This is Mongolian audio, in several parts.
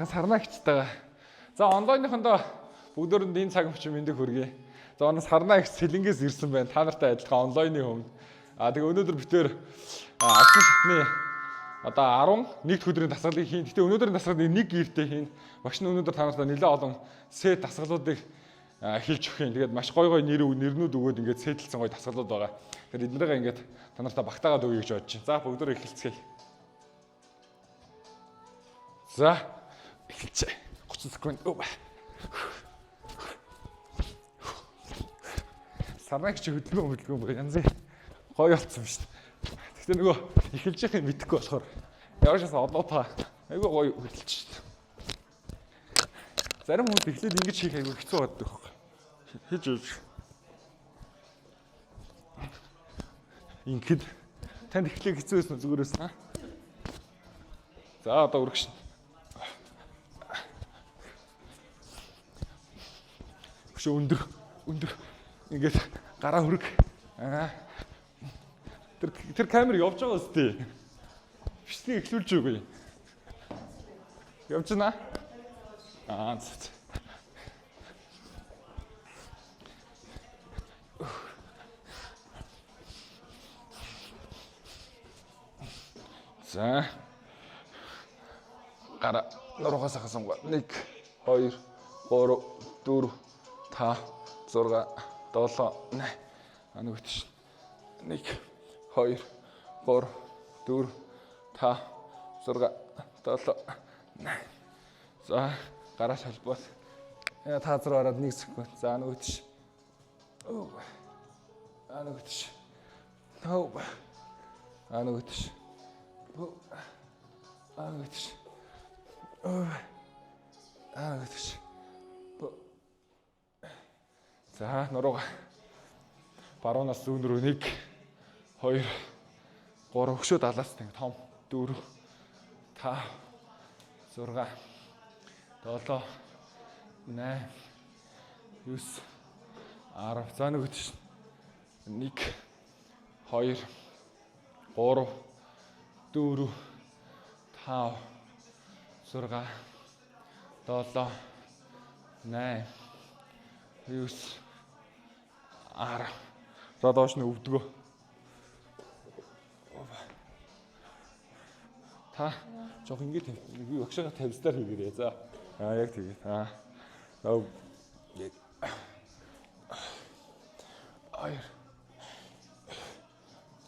Сарнаа гिचтэйгээ. За онлайныхондоо бүгдөөрэнд энэ цаг мөчийн мэндийг хүргэе. За оноо Сарнаа гिच Сэлэнгээс ирсэн байна. Та нартай адилхан онлайны өмнө. А тэгээ өнөөдөр бид тээр агсан шатны одоо 11 дэх өдрийн дасгалыг хийн. Гэтэ өнөөдрийн дасгалыг нэг гэртээ хийн. Багш нь өнөөдөр та нартай нэлээд олон сет дасгалуудыг хэлж өгөх юм. Тэгээд маш гой гой нэр нэрнүүд өгөөд ингээд сетэлсэн гой дасгалууд байгаа. Тэгэхээр эднэрээ ингээд та нартай багтаагаад өгье гэж бодож байна. За бүгдөө эхэлцгээе. За эхэлцгээе. 30 секунд. Сарнаг чи хөдөлгөөн бүр янз гоё болцсон шүү дээ. Гэхдээ нөгөө эхэлж яхийг мэдэхгүй болохоор яваашаас олоо та айгүй гоё хөдөлж шүү дээ. Зарим хүмүүс эхлээд ингэж хийх айгүй хэцүү байдаг байхгүй. Хийж хийж. Ингээд танд эхлэх хэцүү байсан зүгээр байсан аа. За одоо үргэж. Өшөө өндөр өндөр ингээд гараа хөрөг. Аа. Тэр камер явж байгаа үстэй. Бичлэгийг эхлүүлж үгүй. Явж байна. Аа. За. Гараа нуруугаас хасангаа. 1 2 3 4 5 6 7 8. А нөгөөт шин. 1 2 3 4 5 6 7 8. За гараа шалбаад. Та зур ороод 1 секунд. За нөгөөт шин. А нөгөөт шин. А нөгөөт шин. А нөгөөт шин. А нөгөөт шин. За нурууга баруунаас зүүн рүү 1 2 3 хөшөө далаас тэг том 4 5 6 7 8 9 10. За нөгөөт шин. 1 2 3 4 5 6 7 8 9 10. За доош нь өвдгөө. Та жоох ингэ би багшаага тавьстаар хийгээрэй. За. Аа яг тэгээд. Аа. За яг.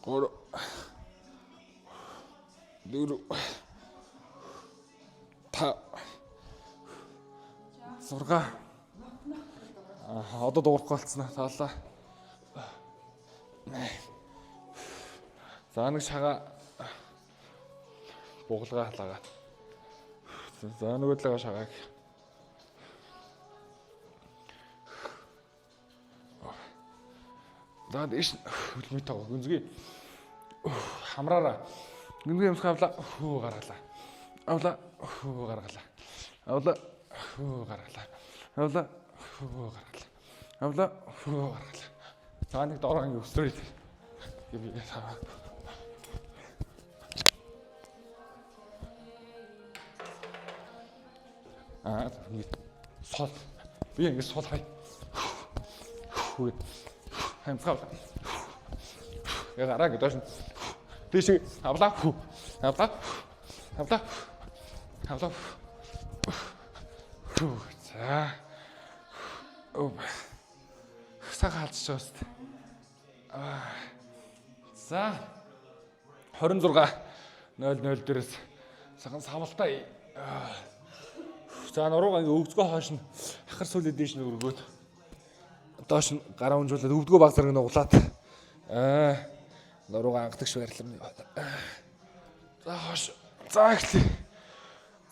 2 3 4 5 6. Аа одоо дуурахгүй болцсон аа. Таалаа. За нэг шагаа бугалгаа халагаад. За нөгөө талаа шагааг. За дээш хөлмөй тоо гүнзгий хамраараа гүнзгий юмсгаа авлаа хөө гаргалаа. Авлаа хөө гаргалаа. Авлаа хөө гаргалаа. Авлаа хөө гаргалаа. Авлаа хөө гаргалаа. За нэг дороо ингэ өсрөөд. Би саваа. Аа ингэ сул. Би ингэ сул хай. Хүү. Хамцгаа. Яг гараа ингэ доош. Тийш авлаа. Хүү. Авлаа. Авлаа. Авлаа. Хүү. За. Оо. Сайхан алдчих байгаа шүү дээ. За 26:00 дээрээс сайхан савлтаа. За нуруугаа ингээ өвдгөө хойш нь хахар сүлээ дээш нь өргөөд доош нь гараа унжуулаад өвдгөө баг зэрэг нуглаад нуруугаа анхдагш байрлал. За хойш. За эхлэе.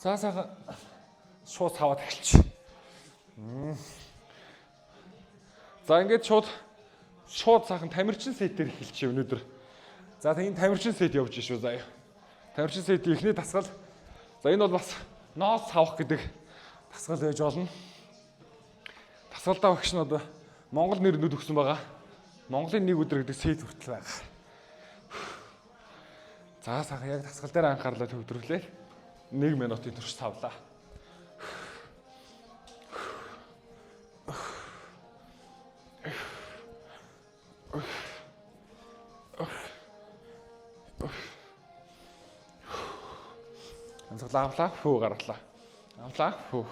За сайхан шууд саваад эхэлчих. За ингээд шууд сайхан тамирчин сетээр эхэлчих өнөөдөр. За тэг энэ тамирчин сет явж шүү заяа. Тамирчин сетийн эхний дасгал. За энэ бол бас ноос савах гэдэг дасгал байж болно. Дасгалдаа багш нь одоо Монгол нэрнүүд өгсөн байгаа. Монголын нэг өдөр гэдэг сет хүртэл байгаа. За сайхан яг дасгал дээр анхаарлаа төвлөрүүлээ. 1 минутын турш савлаа. Амьсгалаа авлаа, хүү гаргалаа. Авлаа, хүү.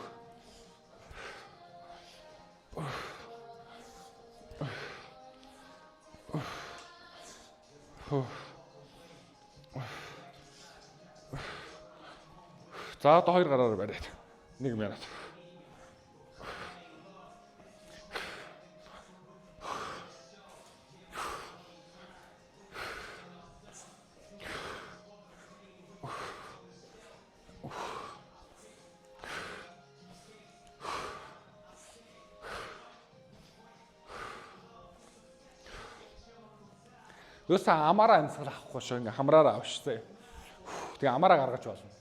Хүү. За одоо хоёр гараараа бариад. 1 минут. Юусан амаараа амьсгал авахгүй шүү. Ингээ хамраараа авшсан. Тэгээ амаараа гаргаж болно.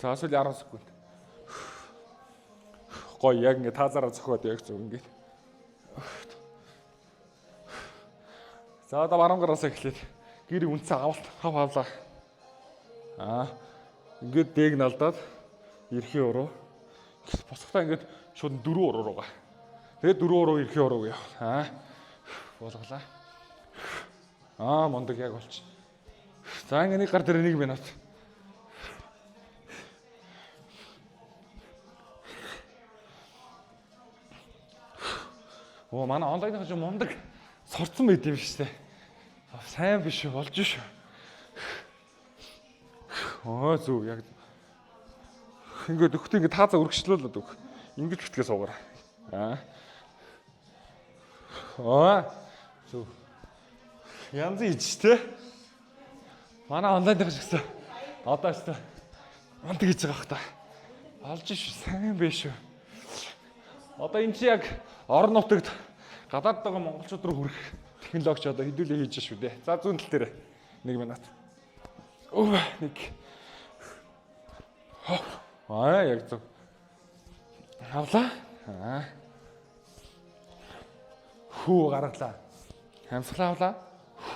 За эсвэл 10 секунд. Гоё яг ингээ таазаараа зөхиод яг зөв ингээд. За одоо баруун гараас эхлээд гэр үнцэн авалт хав хавлаа. Аа ингээд дээг налдаад эрхийн уруу. Босохдоо ингээд шууд дөрөв уруу руугаа. Тэгээд дөрөв уруу эрхийн уруу яв. Аа буулгалаа. Аа мундаг яг болчих. За ингээ нэг гар дээр 1 минут. Оо манай онлайн хаж мундаг сурцсан байт юм шүү дээ. Сайн биш болж шүү. Оо зүг яг ингээд өгтөө ингээд таазаа өргөжлүүлээд өг. Ингэж битгээ суугаарай. Аа. Аа. Зүг. Янз ич те. Манай онлайн дээр гэсэн. Одоо ч мундаг хийж байгаа хта. Болж шүү. Сайн биш шүү. Одоо энэ чи яг орон нутагт гадаад байгаа монголчууд руу хүрэх технологич одоо хэдүүлээ хийж шүү дээ. За зүүн тал дээр 1 минут. Өө нэг. Аа яг зөв. Авлаа. Аа. Хүү гаргалаа. Амьсгалаа авлаа.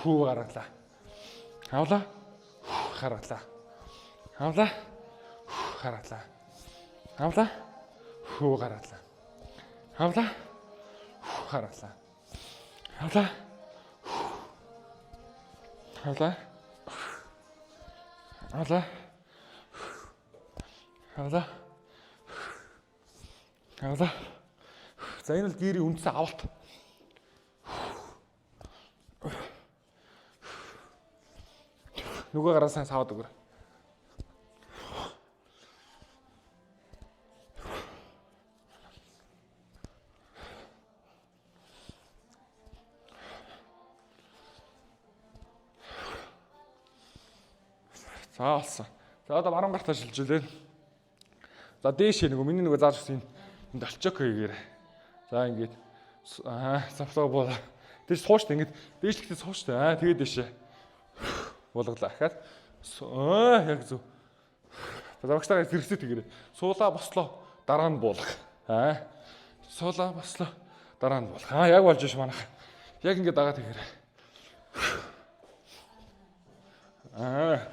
Хүү гаргалаа. Авлаа. Хүү гаргалаа. Авлаа. Хүү гаргалаа. Авлаа. Хүү гаргалаа. Авлаа. Хүү гаргалаа. Авлаа. Авлаа. Авлаа. Авлаа. Авлаа. За энэ бол гэрийн үндсэн авалт. Нөгөө гараа сайн саваад өгөр. За олсон. За одоо баруун гартаа шилжүүлээ. За дээшээ нөгөө миний нөгөө зааж өгсөн энэ долчок хийгээрэй. За ингээд аа завлаа буулаа. Дээш сууштай ингээд дээшлэхдээ сууштай. Аа тэгээд дээшээ буулгалаа. Ахаад аа яг зөв. Завагчтайгаа зэрэгцээ тэгээрэй. Суулаа бослоо дараа нь буулгах. Аа суулаа бослоо дараа нь буулгах. Аа яг болж ш манайх. Яг ингээд дагаа тэгээрэй. Аа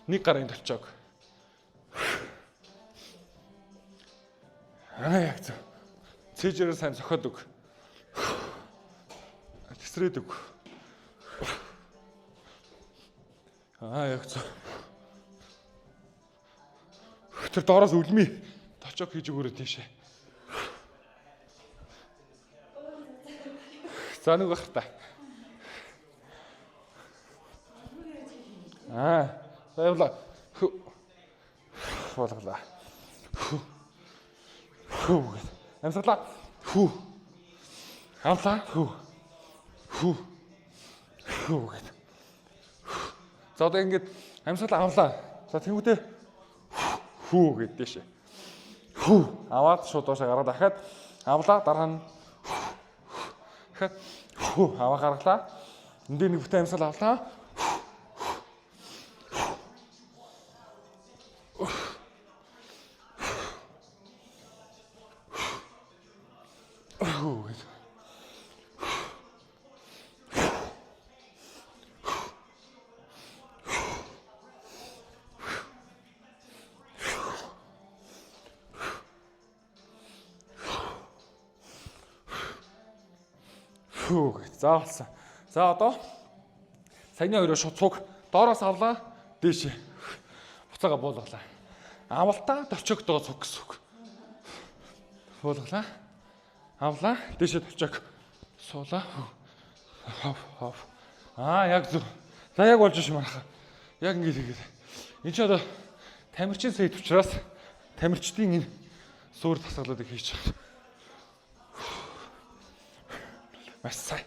нэг гарын толчоог. Аа яг зөв. Цэжээрээ сайн зохиод өг. Тэсрээд өг. Аа яг зөв. Тэр доороос үлмий толчоог хийж өгөөрэй тийшээ. За нэг бах та. Аа за явлаа. Хүү. Болголаа. Хүү. Хүү гэд. Амьсгалаа. Хүү. Авлаа. Хүү. Хүү. Хүү гэд. За одоо ингээд амьсгалаа авлаа. За тэнгуүтээ хүү гэд дэшээ. Хүү. Аваад шууд доошоо гараад дахиад авлаа дараа нь дахиад хүү аваа гаргалаа. Энд нэг бүтэн амьсгал авлаа. Хүү. За болсон. За одоо саяны хоёроо шууд цуг доороос авлаа. Дээш. Буцаага буулгалаа. Авалтаа толчогтойгоо цуг гэсэн үг. Буулгалаа. Авлаа. Дээшээ толчог. Суулаа. Хоп хоп. Аа яг зөв. За яг болж шим манайха. Яг ингэж хийгээд. Энд чи одоо тамирчин сэт учраас тамирчдын энэ суур дасгалуудыг хийж байгаа. Маш сайн.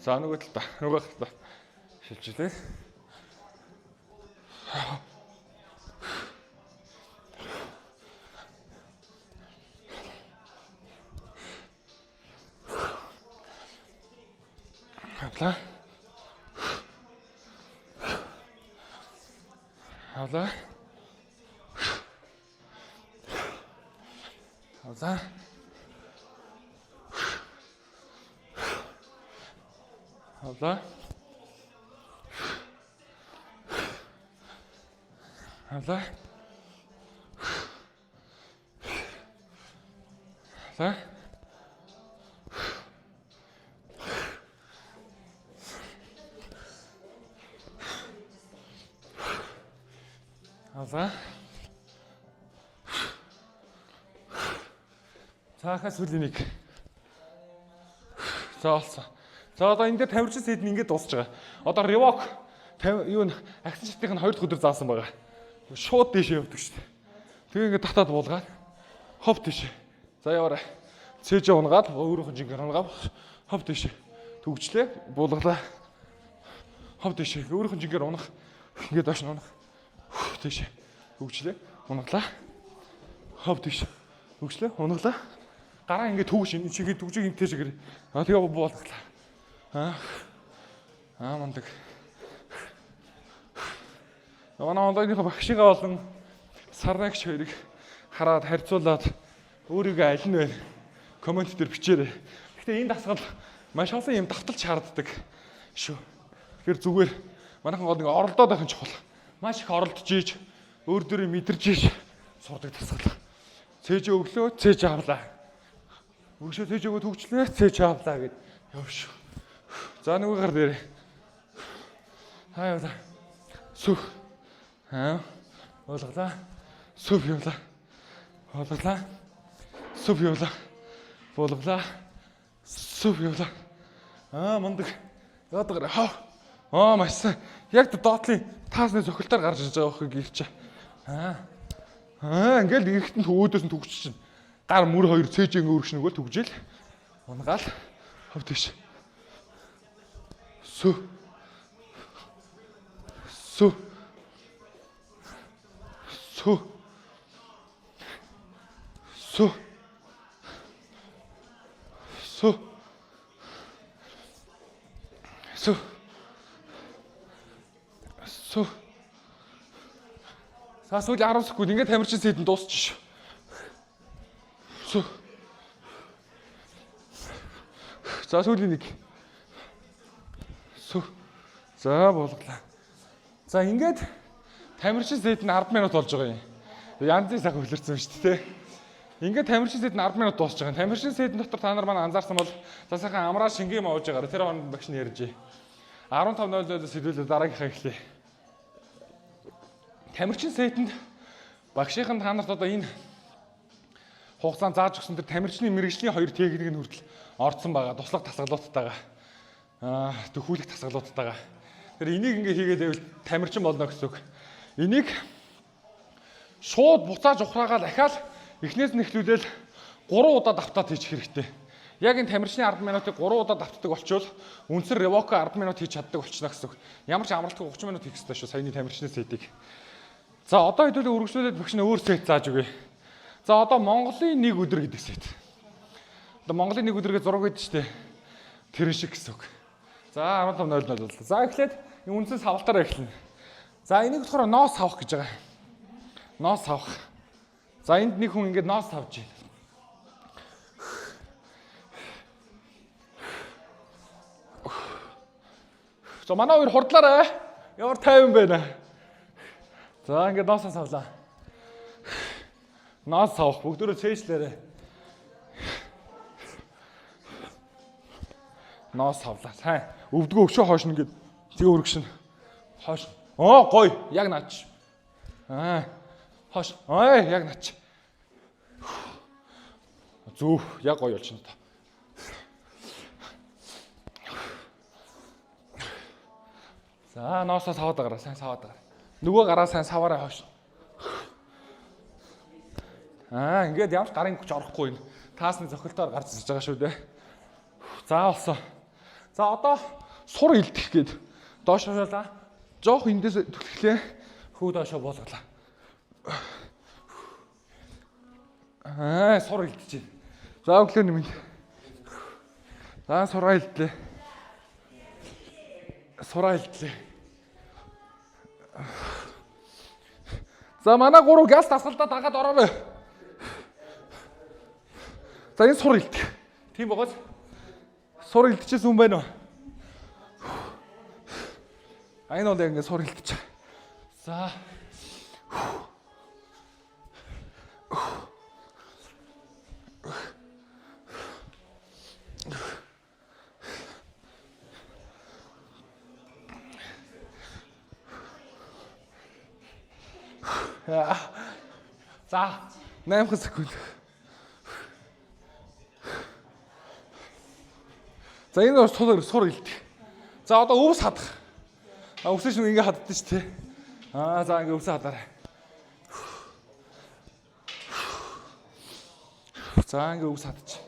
За нөгөө талдаа, нөгөө талдаа шилжүүлээ. Авлаа. Авлаа. Авлаа. Авлаа. Авлаа. Авлаа. Авлаа. За хаа сүүлийн нэг. За олсон. За одоо энэ дээр тамирчин сэд нь ингээд дуусж байгаа. Одоо ревок юу н агсан шатынх нь 2 дахь өдөр заасан байгаа. Шууд дээшээ явдаг шүү дээ. Тэгээ ингээд татаад буулгаад хоп дээшээ. За яваарай. Цээжээ унгаад өөрөөх нь жингээр унгаа хоп дээшээ. Төгжлээ буулгалаа. Хоп дээшээ. Өөрөөх нь жингээр унах. Ингээд доош нь унах. Дээшээ. Төгжлээ. Унгалаа. Хоп дээшээ. Төгжлээ. Унгалаа. Гараа ингээд төгш энэ чигээ төгжиг юм тийшээ. Аа тэгээ буулгалаа. Аа. Аа мундаг. Манай онлайныхаа багшигаа болон сарнагч хоёрыг хараад харьцуулаад өөрийгөө аль нь вэ? Коммент дээр бичээрэй. Гэхдээ энэ дасгал маш олон юм давталж шаарддаг шүү. Тэгэхээр зүгээр манайхан гол нэг оролдоод байх нь чухал. Маш их оролдож ийж өөр дөрөө мэдэрч ийж сурдаг дасгал. Цээж өглөө, цээж авлаа. Өгшөө цээж өгөө төгчлээ, цээж авлаа гэд яв шүү. За нөгөө гар дээр. Хаа явлаа. Сүх. Аа. Уулгалаа. Сүх явлаа. Уулгалаа. Сүх явлаа. Буулгалаа. Сүх явлаа. Аа мундаг. Яадаг. Хаа. Аа маш сайн. Яг доотлын таасны цохилтоор гарч ирж байгаа байхгүй гэрч. Аа. Аа ингээл эрэхтэн өөдөөс нь түгч чинь. Гар мөр хоёр цээжэн өөргш нөгөөл түгжээл. Унгаал. Хов тийш. Сүү. Сүү. Сүү. Сүү. Сүү. Сүү. Сүү. За сүүл 10 секунд ингээд тамирчин сэдэн дуусчих шүү. Сүү. За сүүлийн нэг. Сүү. За буулгалаа. За ингээд тамирчин сэд нь 10 минут болж байгаа юм. Янзын сайхан хөлөрсөн шүү дээ. Ингээд тамирчин сэд нь 10 минут дуусч байгаа. Тамирчин сэдэн дотор та нар маань анзаарсан бол за сайхан амраа шингэн юм авч байгаарай. Тэр хооронд багш нь ярьж. 15:00-оос хэдүүлээ дараагийнхаа эхлэе. Тамирчин сэтэнд багшийнхан та нарт одоо энэ хугацаанд зааж өгсөн тэр тамирчны мэрэгжлийн хоёр техник нь хүртэл орцсон байгаа. Туслах дасгалуудтайгаа. Төхүүлэх дасгалуудтайгаа. Тэр энийг ингээ хийгээд байвал тамирчин болно гэсэн үг. Энийг шууд буцааж ухраагаа дахиад эхнээс нь эхлүүлээл 3 удаа давтаад хийчих хэрэгтэй. Яг энэ тамирчны 10 минутыг 3 удаа давтдаг болчвол үндсэр ревоко 10 минут хийж чаддаг болчихно гэсэн үг. Ямар ч амралтгүй 30 минут хийх ёстой шүү саяны тамирчны сетийг. За одоо хэдүүлээ үргэлжлүүлээд багш нь өөр сет зааж өгье. За одоо Монголын нэг өдөр гэдэг сет. Одоо Монголын нэг өдрөгээ зураг өгдөө штэ. Тэр шиг гэсэн үг. За 15:00 боллоо. За эхлээд энэ үндсэн савлтаараа эхэлнэ. За энийг болохоор ноос авах гэж байгаа. Ноос авах. За энд нэг хүн ингээд ноос авч байна. За манай хоёр хурдлаарай. Ямар тайван байна. За ингээд ноосоо савлаа. Ноос авах бүгдөө цээжлээрэй. Ноос авлаа. Сайн. Өвдгөө өшөө хойш нь ингээд тэгээ өргөшин. Хойш. Оо гоё. Яг наач. Аа. Хойш. Ой яг наач. Зүв яг гоё болчихно та. За ноосоо саваад агараа сайн саваад агараа. Нөгөө гараа сайн саваарай хойш. Аа ингээд ямар ч гарын хүч орохгүй энэ. Таасны зохилтоор гарч ирж байгаа шүү дээ. За болсон. За одоо сур илтгэх гээд доош хашаалаа. Жоох эндээс түлхлээ. Хүү доошо буулгалаа. Аа сур илтэж байна. За өглөөний мэнд. За сураа илтлээ. Сураа илтлээ. За манай гурав газ дасгалдаа дагаад ороорой. За энэ сур илтгэх. Тийм байгаас сур илтчихсэн хүн байна уу? А энэ бол яг ингэ сур илтчих. За. За 8 секунд. За энэ бол сур илтгэх. За одоо өвс хадах. А өвсөн шин ингэ хаддаг шүү дээ. Аа за ингэ өвсөө хадаарай. За ингэ өвс хадчих.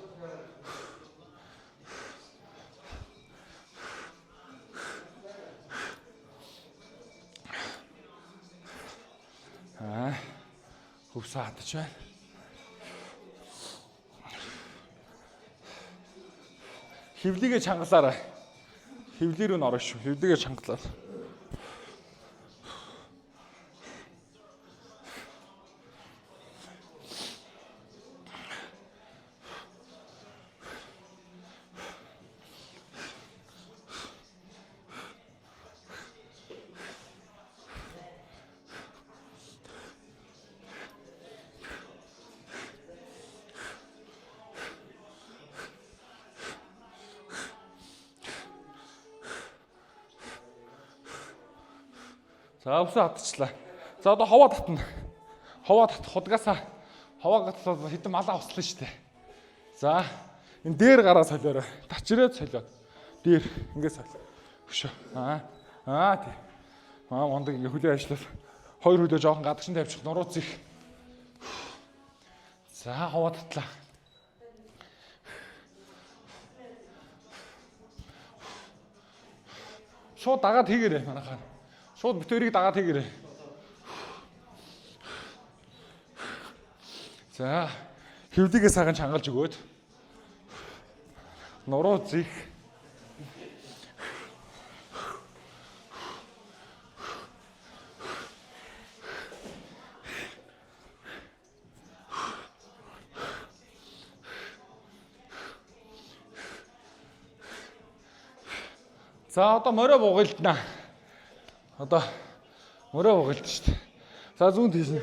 Аа өвсөө хадчих байна. Хөвлийгээ чангалаарай. Хөвлий рүү н орно шүү. Хөвлийгээ чангалаар. За өвсөө хатчихлаа. За одоо ховоо татна. Ховоо татах худгаасаа ховоо татаад хэдэн малаа услаа шүү дээ. За энэ дээр гараа солиорой. Тачирээд солиод. Дээр ингэ соль. Хөшөө. Аа тий. Аа мондөг ингэ хөлөө ажиллаад хоёр хөлөө жоохон гадагшин тавьчих нуруу зэх. За ховоо татлаа. Шууд дагаад хийгээрэй манайхаа. Шууд битүүрийг дагаад хийгээрэй. За хөвлийгээ сайхан чангалж өгөөд нуруу зэх. За одоо морио бугылдана. Одоо морио бугылд шүү дээ. За зүүн тийш нь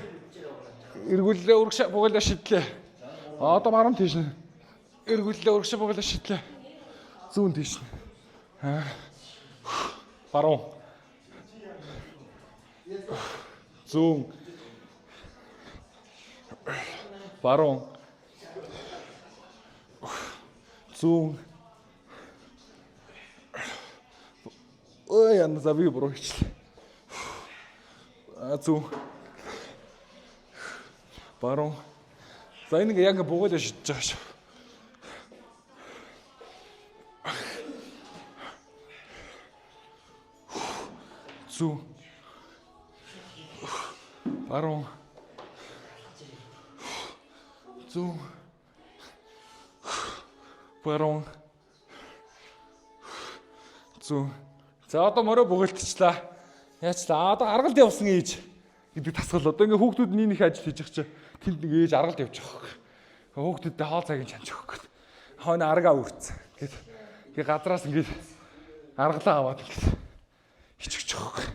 эргүүллээ урагш бугылаа шидлээ. Одоо баруун тийш нь эргүүллээ урагш бугылаа шидлээ. Зүүн тийш нь. Баруун. Зүүн. Баруун. Зүүн. Ой, яна за би буруу хийчлээ. Зүүн. Баруун. За энэ яг бугуйлаа шидэж байгаа шүү. Зүүн. Баруун. Зүүн. Баруун. Зүүн. За одоо морио бөглөтчлээ. Яачлаа. Одоо аргалд явсан ээж гэдэг тасгал. Одоо ингээ хүүхдүүд нь их ажил хийж байгаа чи тэнд нэг ээж аргалд явж байгаа хөх. Хүүхдүүдтэй хоол цагийг чанч өгөх гээд. Хойно аргаа үрцэн. Гэт ингээ газраас ингээ аргалаа аваад ингээ хичгэж байгаа хөх.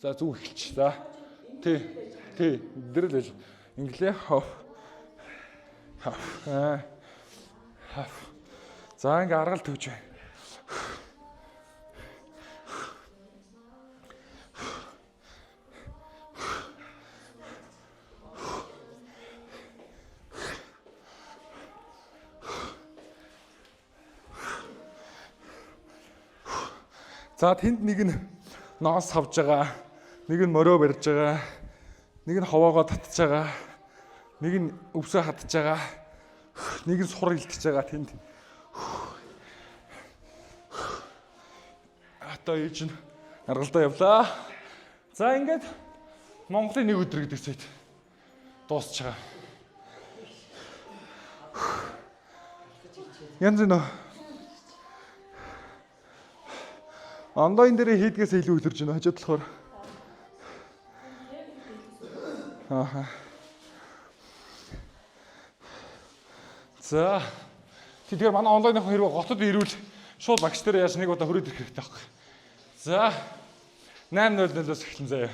За зүг эхэлчих. За. Тий. Тий. Дэрэл байж. Инглээ. Хоп. Хоп. Хоп. За ингээ аргал төвж байна. За тэнд нэг нь ноос авж байгаа, нэг нь морио барьж байгаа, нэг нь ховоогоо татж байгаа, нэг нь өвсөө хатж байгаа, нэг нь сур илтэж байгаа тэнд. Одоо ээж нь аргалдаа явлаа. За ингээд Монголын нэг өдөр гэдэг сайт дуусч байгаа. Янз нөө. Онлайн дээр хийдгээс илүү өдөрж байна хажууд болохоор. Ааха. За. Тэгэхээр манай онлайнын хэрвээ готод ирвэл шууд багш дээр яаж нэг удаа хүрээд ирэх хэрэгтэй байхгүй. За. 8:00-оос эхэлнэ заяа.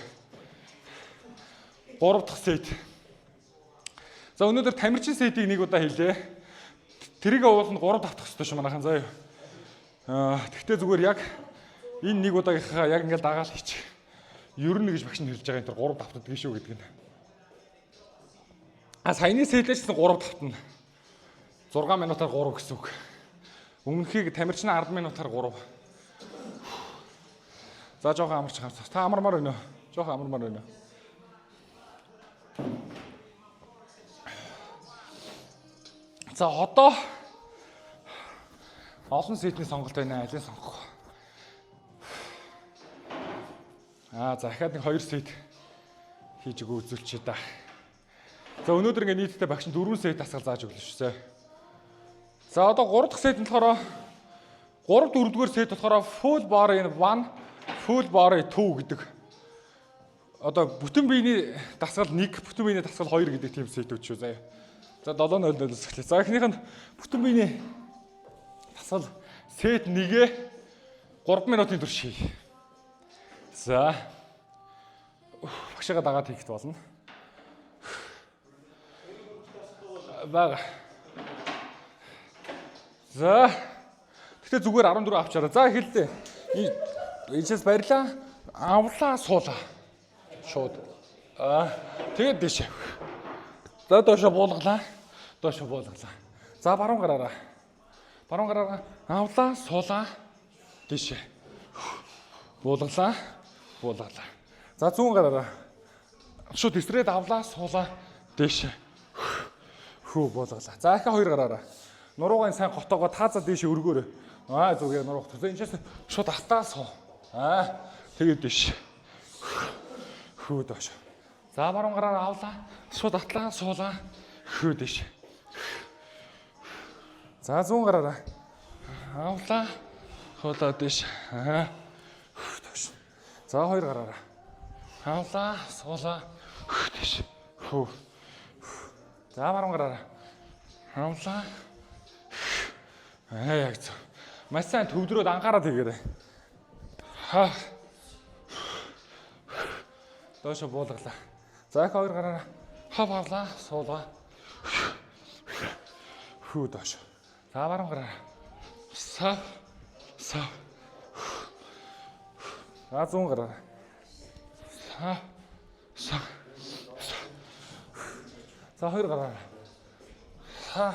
3 дахь сет. За өнөөдөр тамирчин сетийг нэг удаа хийлээ. Тэрийг ууланд 3 давтах хэрэгтэй шүү манайхан заяа. Тэгтээ зүгээр яг энэ нэг удаагийнхаа яг ингээл дагаал хийчих. Ер нь гэж багш нь хэлж байгаа энэ төр 3 давтдаг шүү гэдэг нь. А саяны сетлээс 3 давтна. 6 минутаар 3 гэсэн үг. Өмнөхийг тамирчин 10 минутаар 3. За жоохон амарч хамсаа. Та амармаар байна уу? Жоохон амармаар байна уу? За одоо олон сетний сонголт байна. Алийг сонгох вэ? Аа за дахиад нэг 2 сет хийж өгөө үзүүлчихье да. За өнөөдөр ингээ нийтдээ багш нь 4 сет дасгал зааж өглөө шүү. За одоо 3 дахь сет нь болохоор 3 4-р сет болохоор full body 1, full body 2 гэдэг. Одоо бүтэн биений дасгал 1, бүтэн биений дасгал 2 гэдэг тийм сетүүд шүү заяа. За 7:00-оос эхлэе. За эхнийх нь бүтэн биений дасгал сет 1-ээ 3 минутын турш хий. За багшигаа дагаад хийхэд болно. Бага. За. Гэтэ зүгээр 14 авчаараа. За эхэллээ. Энэчээс барилаа. Авлаа суулаа. Шууд. Аа тэгээд дэше. За доошо буулгалаа. Доошо буулгалаа. За баруун гараараа. Баруун гараараа авлаа суулаа. Дэше. Буулгалаа. Буулгалаа. За зүүн гараараа. Шууд эсрээд авлаа суулаа. Дэше. Хүү буулгалаа. За ахаа хоёр гараараа. Нуруугаан сайн готоогоо таазаа дэше өргөөрэй. Аа зүгээр нурууг. За энэчээс шууд автаа суу. Аа тэгээд дэше. Хүү доош. За баруун гараараа авлаа. Шууд атлаа суулаа. Хүү дэше. За зүүн гараараа. Авлаа. Хуулаа дэше. Аа. Хүү доош. За хоёр гараараа. Авлаа, суулаа. Хүү дэше. Хүү. За баруун гараараа. Авлаа. Аа яг зөв. Маш сайн төвдрөөд анхаарал хийгээрэй. Ха. Доошо буулгалаа. За их хоёр гараараа. Хав авлаа, суулгаа. Хүү доош. За баруун гараараа. Сав. Сав. За зүүн гараараа. Сав. Сав. За хоёр гараараа. Са.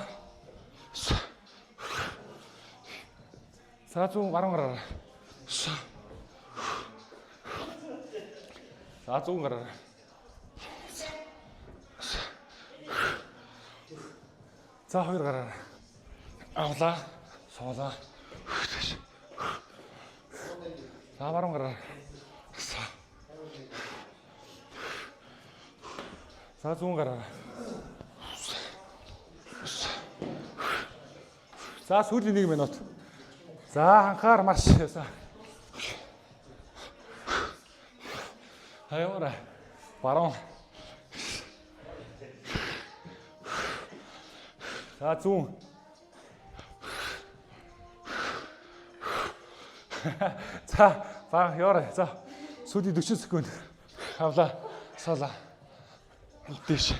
Са. За зүүн баруун гараараа. Са. За зүүн гараараа. За хоёр гараараа. Авлаа. Суулаа. За баруун гараараа. Са. За зүүн гараараа. За, сүүлийн 1 минут. За, анхаар марш. За. Хаяараа. Баруун. За, зүүн. За, баг яваарай. За, сүүлийн 40 секунд. Авлаа. Суулаа. Дээш.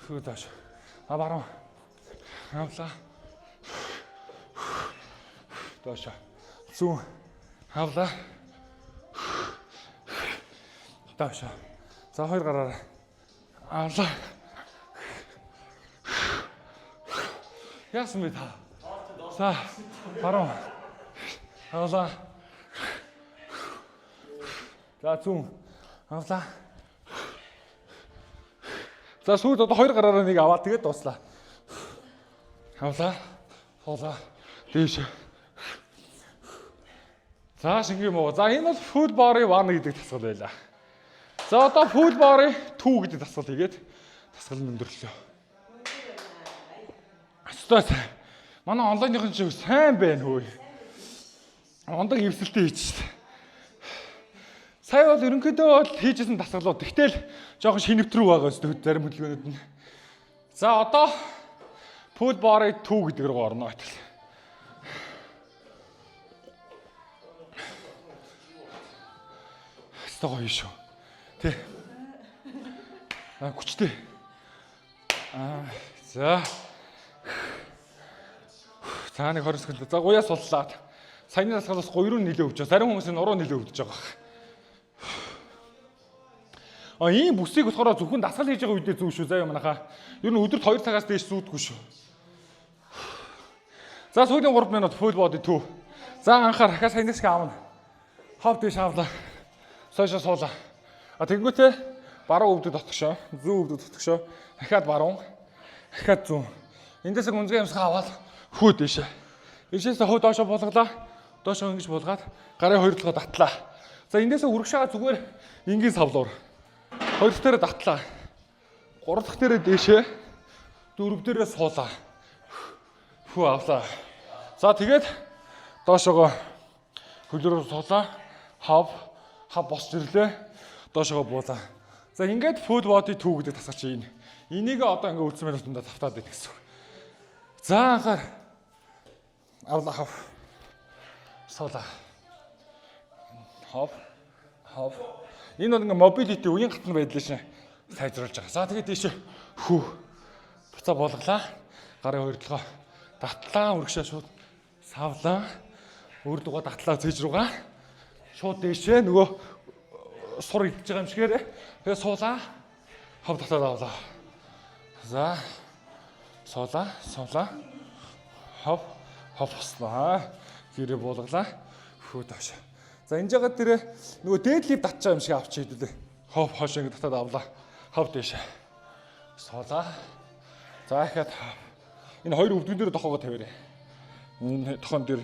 Хүү доош. А баруун. Авлаа. Доош. Зүүн. Авлаа. Доош. За, хоёр гараараа. Авлаа. Яасан бэ та? За, баруун. Авлаа. За, зүүн. Авлаа. За, сүүлд одоо хоёр гараараа нэг аваад тэгээд дууслаа. Авлаа. Хуулаа. Дээш. За, шингэн муу. За, энэ бол full body 1 гэдэг дасгал байлаа. За, одоо full body 2 гэдэг дасгал хийгээд дасгал нь өндөрлөө. Өстой сайн. Манай онлайнын чинь сайн байна хөөе. Ундаг эвсэлтээ хийчихсэн. Сая бол ерөнхийдөө бол хийжсэн дасгалууд. Тэгтэл жоохон шинэвтрүү байгаа өстө зарим хөдөлгөөнүүд нь. За, одоо full body 2 гэдэг рүү орно гэтэл. Өстой гоё шүү. Тэ. А хүчтэй. Аа, за. За, нэг 20 секунд. За, гуяа суллаад. Саяны дасгалаас гуй руу нилээ өвж байгаа. Зарим хүмүүс нь нуруу нилээ өвдөж байгаа байх. А ийм бүсийг болохоор зөвхөн дасгал хийж байгаа үедээ зүү шүү заяа манайхаа. Ер нь өдөрт 2 цагаас дээш зүүдгүй шүү. За, сүүлийн 3 минут full body 2. За, анхаар дахиад саяны шиг аавна. Хов дээш авлаа. Сойшоо суулаа. А тэгэнгүүтээ баруун өвдөд дотгошоо, зүүн өвдөд дотгошоо, дахиад баруун, дахиад зүүн. Эндээс гүнзгий амьсгаа аваад хүү дээшээ. Ийшээсээ хөө доошоо буулгалаа. Доошоо ингэж буулгаад гарын хоёр талгаа татлаа. За, эндээсээ үргшээгаа зүгээр энгийн савлуур. Хоёр дахь дээрээ татлаа. Гурав дахь дээрээ дээшээ. Дөрөв дээрээ суулаа. Хүү авлаа. За, тэгээд доошоогоо хөлөөрөө суулаа. Хав хав босч ирлээ. Доошоогоо буулаа. За, ингээд full body 2 гэдэг дасгал чи энэ. Энийг одоо ингээ үлдсэн минутанда тавтаад байх гэсэн. За, анхаар авлаа, хав. Суулаа. Хав. Хав. Энэ бол ингээ mobility үеийн гатна байдлыг шин сайжруулж байгаа. За, тэгээд тийш хүү. Буцаа буулгалаа. Гарын хоёр толгой татлаа, өргөшөө шууд савлаа. Өөр дугаа татлаа цээж рүүгээ. Шууд дээшээ нөгөө сур идэж байгаа юм шигээр. Тэгээ суулаа. Хав татаад авлаа. За. Суулаа, суулаа. Хав, хав бослоо. Гэрээ буулгалаа. Хөө доош. За, энэ жагаад дээрээ нөгөө deadlift татж байгаа юм шиг авч хийдүүлээ. Хов хойш ингэ татаад авлаа. Хав дээш. Суулаа. За, дахиад энэ хоёр өвдгөн дээр тохоогоо тавиарай. Энэ тохон дээр.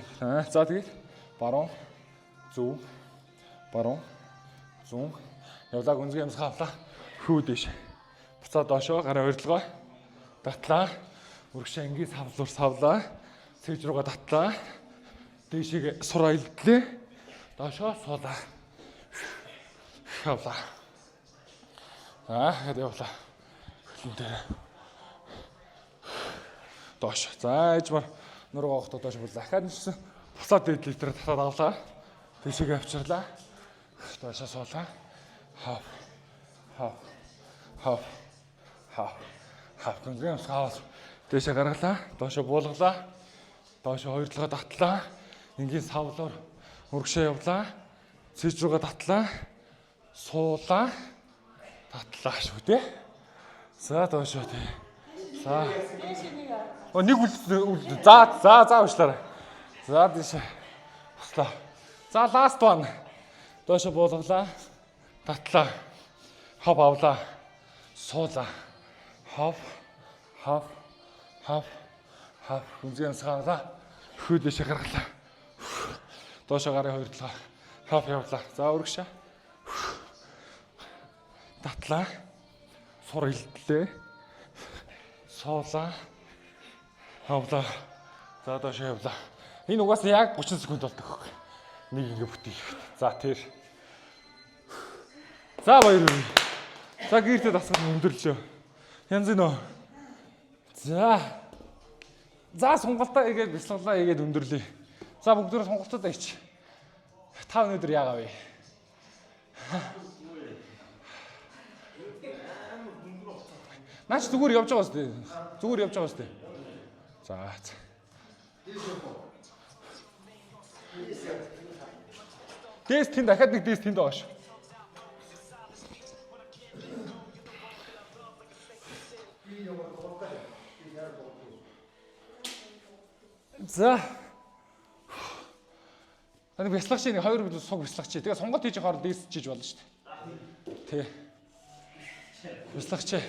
За, тэгээд баруун, зүүн, баруун, зүүн. Явлаа, гүнзгий амьсгаа авлаа. Хүү дээш. Буцаа доошоо гараа ойрлогоо. Татлаа. Өргөшөө энгийн савлуур савлаа. Цээж рүүгээ татлаа. Дээшийг сур аялдлээ. Доошоо суулаа. Явлаа. За, дахиад явлаа. Хөлн дээр. Доош. За, ээжмар нуруу гоохтой доош буулаа. Дахиад нэсэн буцаад deadlift дээр татаад авлаа. Дээшээ авчирлаа. Доошоо суулаа. Хав. Хав. Хав. Хав. Хав. Гүнзгий амьсгаа аваад дээшээ гаргалаа. Доошоо буулгалаа. Доошоо хоёр талгаа татлаа. Энгийн савлуур урагшаа явлаа. Цээж рүүгээ татлаа. Суулаа. Татлаа шүү дээ. За, доошоо тий. За. О, нэг үл. За, за, за, уушлаарай. За, дээшээ. Буслаа. За, last one. Доошоо буулгалаа. Татлаа. Хов авлаа. Суулаа. Хов. Хов. Хов. Хов. Гүнзгий амьсгаа авлаа. Хүү дээшээ гаргалаа. Доошоо гарын хоёр талгаа. Хов явлаа. За, өргөшөө. Татлаа. Сур илдлээ. Суулаа. Авлаа. За доош явлаа. Энэ угаасаа яг 30 секунд болдог хөөх. Нэг ингэ бүтээ ихэд. За тэр. За баяр хүргэе. За гэртээ дасгал өндөрлөө. Янз нөө. За. За сонголтоо игээд бясалгалаа игээд өндөрлөе. За бүгдөө сонголтоо ич. Та өнөөдөр яагаа вэ? Наач зүгээр явж байгаа сте. Зүгээр явж байгаа сте. За. Дээс тэнд дахиад нэг дээс тэнд байгаа шүү. За. Нэг бяцлах чи нэг хоёр суг бяцлах чи. Тэгээ сонголт хийж явахаар дээс чиж болно шүү дээ. Тэ. Бяцлах чи.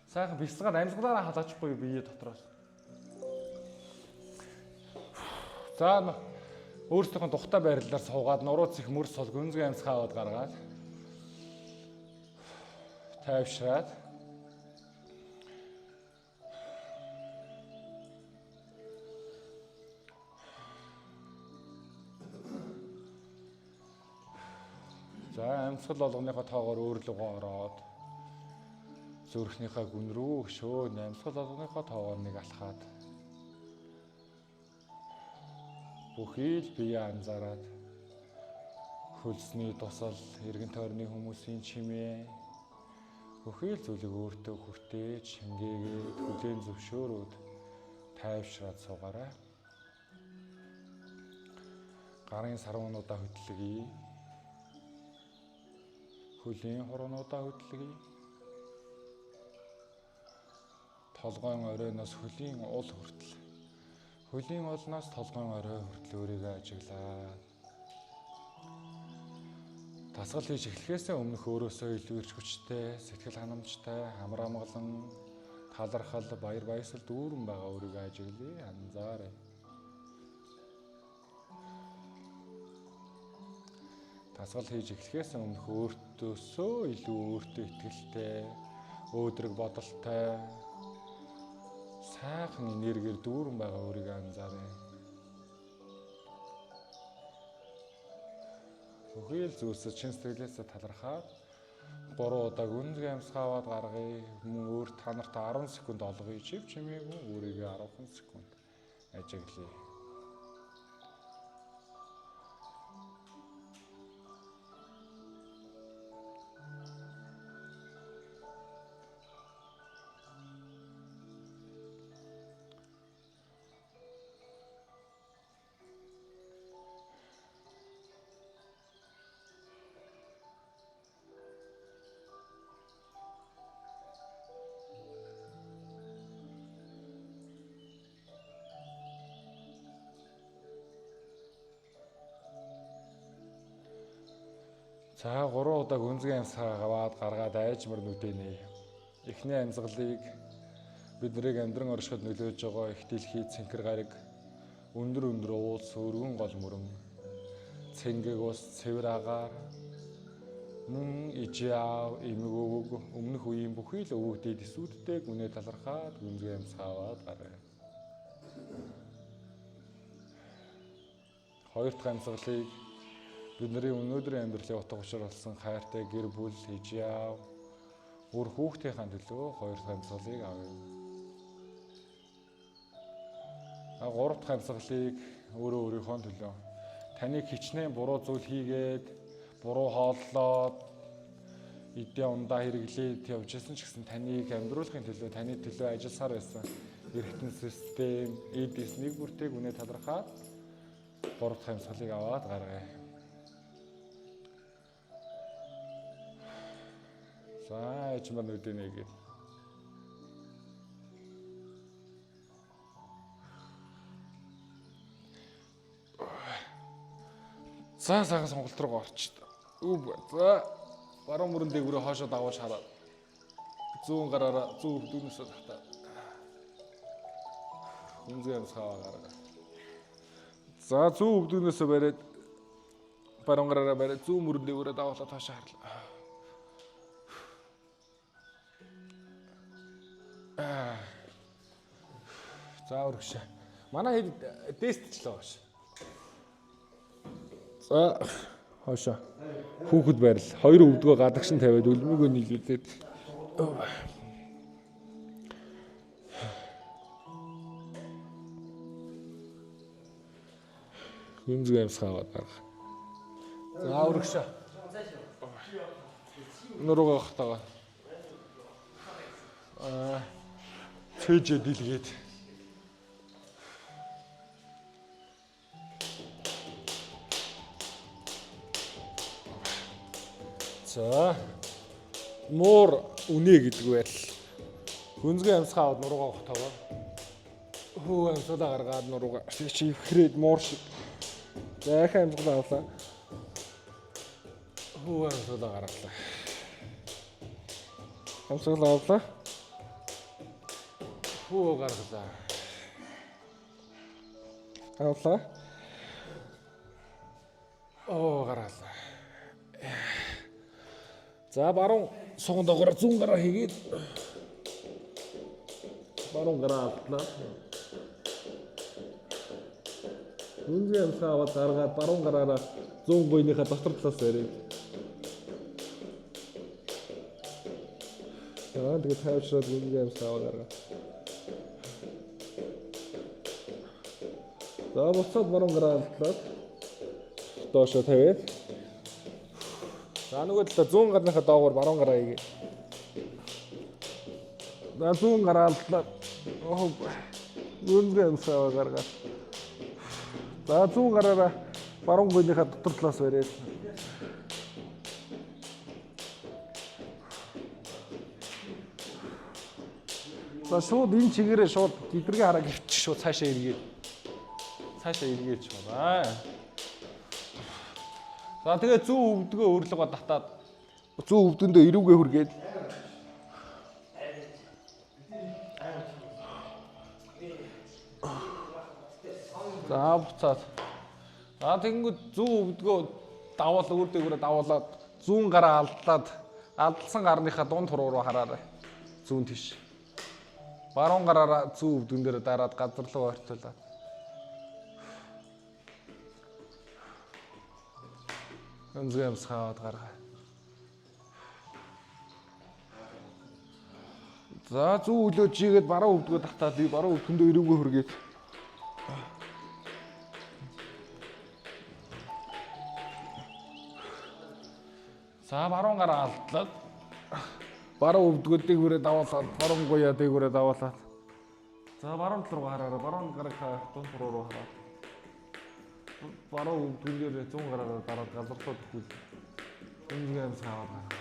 Сайхан бяцлагаар амьсгалаараа халаачихгүй бие дотроос. За өөрсдийнхөө тухтай байрлалаар суугаад нуруу цэх мөр сул гүнзгий амьсгаа аваад гаргаад тайвшраад за амьсгал болгоныхоо тоогоор өөрлөгөө ороод зүрхнийхээ гүн рүү өшөө амьсгал болгоныхоо тоогоор нэг алхаад бүхий л бие анзаараад хөлсний тусал, эргэн тойрны хүмүүсийн чимээ бүхий л зүйлийг өөртөө хүртээж, шингээгээд хүлээн зөвшөөрөөд тайвшраад суугаарай. Гарын сарвуунуудаа хөдлөе. Хөлийн хуруунуудаа хөдлөе. Толгойн оройноос хөлийн уул хүртэл. Хөлийн олноос толгойн орой хүртэл өөрийгөө ажиглаа. Дасгал хийж эхлэхээс өмнөх өөрөөсөө илүү эрч хүчтэй, сэтгэл ханамжтай, амар амгалан, талархал, баяр баясгал дүүрэн байгаа өөрийгөө ажиглая, анзаарай. Дасгал хийж эхлэхээс өмнөх өөртөөсөө илүү өөртөө итгэлтэй, өөдрөг бодолтой, сайхан энергиэр дүүрэн байгаа өөрийгөө анзаарай. Бүхий л зүйлсээ чин сэтгэлээсээ талархаад 3 удаа гүнзгий амьсгаа аваад гаргая. Мөн өөр та нарт 10 секунд олгоё. Чив чимээгүй өөрийгөө 10 секунд ажиглая. За 3 удаа гүнзгий амьсгаа аваад гаргаад айжмар нүдэнэ. Эхний амьсгалыг бид нарыг амьдран оршиход нөлөөж байгаа их дэлхий цэнхэр гариг, өндөр өндөр уулс, өргөн гол мөрөн, цэнгэг ус, цэвэр агаар, мөн ижи аав, эмэг өвөг, өмнөх үеийн бүхий л өвөг дээд эсүүдтэй гүнээ талархаад гүнзгий амьсгаа аваад гаргая. Хоёр дахь амьсгалыг бидний өнөөдрийн амьдралын утга учир болсон хайртай гэр бүл, ижи аав, үр хүүхдийнхээ төлөө хоёр дахь амьсгалыг авъя. Гурав дахь амьсгалыг өөрөө өөрийнхөө төлөө. Таныг хичнээн буруу зүйл хийгээд, буруу хооллоод, эдээ ундаа хэрэглээд явж байсан ч гэсэн таныг амьдруулахын төлөө, таны төлөө ажилласаар байсан эргэтэн систем, эд эс нэг бүртэйг үнэ талархаад гурав дахь амьсгалыг аваад гаргая. За ээжмэр нүдэ нэгээд. За сайхан сонголт руу орчт. За баруун мөрөн дээгүүрээ хоошоо дагуулж хараад зүүн гараараа зүүн өвдгөнөөсөө татаа. Гүнзгий амьсгаа гаргаа. За зүүн өвдгөнөөсөө бариад баруун гараараа бариад зүүн мөрөн дээгүүрээ дагуулаад хоошоо харлаа. За өргөшөө. Манай хэд тестчлээ бааш. За хоошоо. Хүүхэд байрал. Хоёр өвдгөө гадагшин тавиад өлмөгөө нийлүүлээд. Гүнзгий амьсгаа аваад гарга. За өргөшөө. Нуруугаа хатаага. Аа цээжээ дэлгээд. За муур үнэ гэдэг байл. Гүнзгий амьсгаа аваад нуруугаа хатаага. Хөө амьсгалаа гаргаад нуруугаа чи ивхрээд муур шиг. За ахин амьсгалаа авлаа. Хөө амьсгалаа гаргалаа. Амьсгалаа авлаа. Хөө гаргалаа. Авлаа. Оо гаргалаа. За баруун суган догоор зүүн гараа хийгээд баруун гараа автлаа. Гүнзгий амьсгаа аваад гаргаад баруун гараараа зүүн буйныхаа дотор талаас бариад. За тэгээд тайвшраад гүнзгий амьсгаа аваад гаргаа. За буцаад баруун гараа алдлаад доошоо тавиад. За нөгөө талаа зүүн гарныхаа доогуур баруун гараа хийгээ. За зүүн гараа алдлаад гүнзгий амьсгаа аваад гаргаа. За зүүн гараараа баруун гүнийхээ дотор талаас бариад. За шууд энэ чигээрээ шууд гидэргээ хараа гівчих шууд цаашаа эргээд. Цаашаа эргээд шууд. За тэгээ зүүн өвдгөө өөрлөгөө татаад зүүн өвдөндөө эрүүгээ хүргээд. За буцаад. За тэгэнгүүт зүүн өвдгөө давуул өөр дээгүүрээ давуулаад зүүн гараа алдлаад алдсан гарныхаа дунд хуруу руу хараарай. Зүүн тийш. Баруун гараараа зүүн өвдгөн дээр дараад газар руу ойртуулаад. Гүнзгий амьсгаа аваад гаргаа. За зүүн өлөө жигээд баруун өвдгөө татаад баруун өвдгөндөө эрүүгээ хүргээд. За баруун гараа алдлаад баруун өвдгөө дээгүүрээ давуулаад баруун гуяа дээгүүрээ давуулаад. За баруун тал руу хараарай. Баруун гарынхаа дунд руу руу хараад. Баруун өвдгөн дээр зүүн гараараа дараад газар руу төхүүл. Гүнзгий амьсгаа аваад гараа.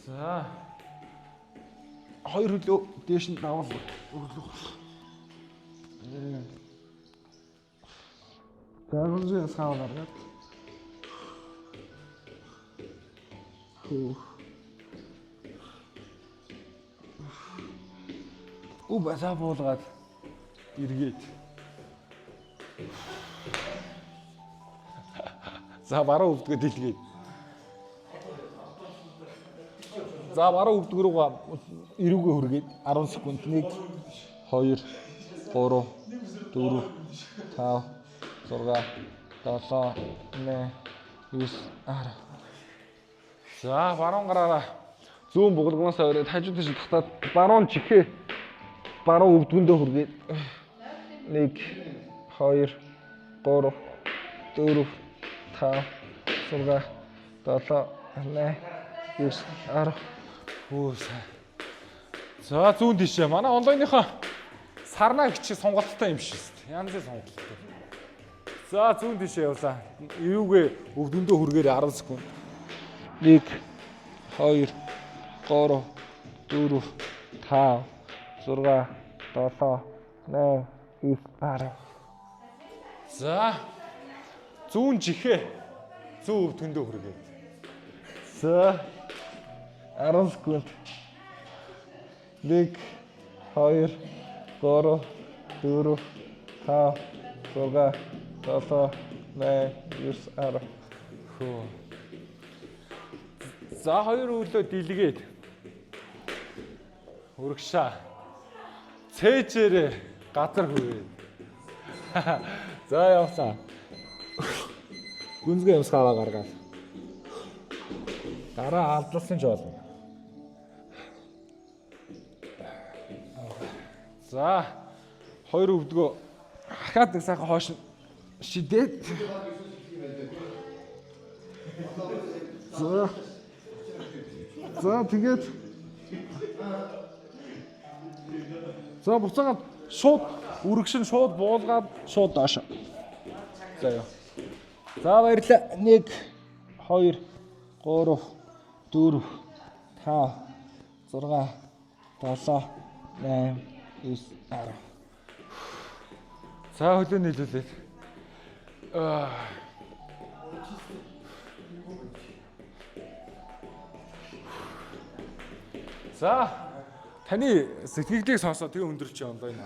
За хоёр хөлөө дээш нь давал өглөх. За гүнзгий амьсгаа аваад гаргаад. Хөө. Үбаса буулгаад эргээд. За баруун өвдгөө дэлгээд. За баруун өвдөг рүүгээ эрүүгээ хүргээд 10 секунд 1 2 3 4 5 6 7 8 9 10. За баруун гараараа зүүн бугалгаас өрөөд хажуу тийш татаад баруун чихээ баруун өвдгөндөө хүргээд 1 2 3 4 5 6 7 8 9 10. Хөө сайн. За зүүн тийшээ. Манай онлайныхаа сарнаа гिचиг сонголттой юм шиг шүү дээ. Янзын сонголттой. За зүүн тийшээ явлаа. Эрүүгээ өвдөндөө хүргээр 10 секунд. 1 2 3 4 5 6 7 8 9 10. За зүүн чихээ зүүн өвдөндөө хүргээд. За 10 секунд. 1 2 3 4 5 6 7 8 9 10. Өөхөө. За, хоёр өвлөө дэлгээд урагшаа. Цээжээрээ газар хүрээд. За, явлаа. Гүнзгий амьсгалаа гаргаад. Гараа алдлсан ч болно. За, хоёр өвдгөө хахаад нэг сайхан хоош шидээд. За. За, тэгээд за, буцаагаад шууд үргшин, шууд буулгаад, шууд доош. За ёо. За, баярлалаа. 1 2 3 4 5 6 7 8 9 10. За, хөлөө нийлүүлээд. Аа. За, таны сэтгэгдлийг сонсоод тэгээ өндөрлөж онлайн.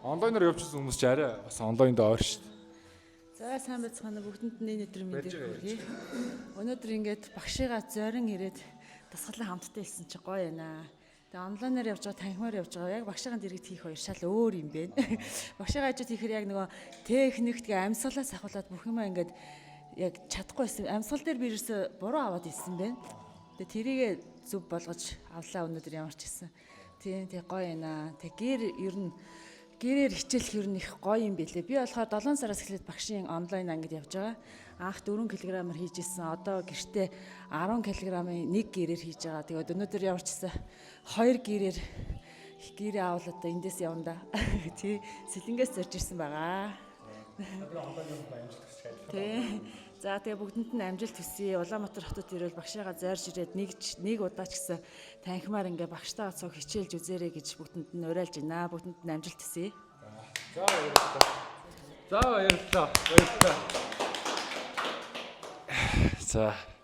Онлайнаар явчихсан хүмүүс ч арай бас онлайнд ойр шүү дээ. За, сайн байцгаана, бүгдэнд нь энэ өдөр Барьж мэндийг байгаа. хүргэе. Өнөөдөр ингээд багшигаа зорин ирээд дасгалаа хамтдаа хийсэн чи гоё байна. Тэгээ онлайнаар явж байгаа, танхимаар явж байгаа. Яг багшигаан дэргэд хийх хоёр шал өөр юм байна. Багшигаа хажууд хийхээр яг нөгөө техник, тэгээ амьсгалаас ахуулаад бүх юмаа ингээд яг чадахгүй байсан. Амьсгал дээр би ерөөсө буруу аваад ирсэн байна. Тэгээ тэрийгэ зөв болгож авлаа өнөөдөр ямар ч гэсэн. Тийм, тэг гоё байна. Тэг гэр ер нь гэрээр хичээлэх ер нь их гоё юм билээ. Би болохоор 7 сараас эхлээд багшийн онлайн ангид явж байгаа. Анх 4 кг-аар хийж исэн. Одоо гэртээ 10 кг-ын нэг гэрээр хийж байгаа. Тэгээд өнөөдөр ямар ч гэсэн 2 гэрээр гэрээ авал одоо эндээс явна да. Тий, Сэлэнгээс зорж ирсэн байгаа. Тий. За, тэгээ бүгдэнд нь амжилт хүсье. Улаанбаатар хотод ирвэл багшаагаа зорж ирээд нэг удаа ч гэсэн танхимаар ингээ багштайгаа цуг хичээлж үзээрэй гэж бүгдэнд нь уриалж байна. Бүгдэнд нь амжилт хүсье. За, баярлалаа. За, баярлалаа. Баярлалаа. За.